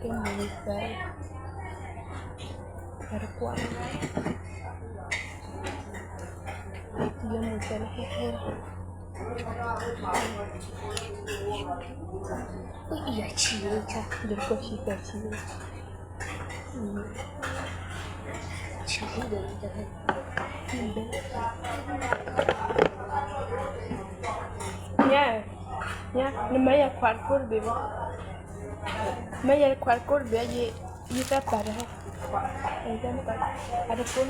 ကဲမူသဲ အတကွၢ် လၢမူသဲလၢဟဲဟဲ ယဆံးလၢဆါ ယတကွၢ်ဆံးသဲဆံးလၢ ဆံးလၢ ညါ ညါ နမၤယၤခွါတကိးတဘ့ၣ်ဘၣ် မၤယၤခွါတကိးတဘ့ၣ် ယ ယသးပာ်တဟဲ ယသးပာ် အတကိး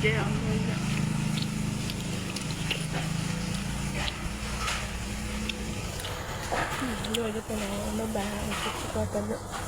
ယိၣ်ယပနမဘၣ် ကကွၢ်တၢ်လၢ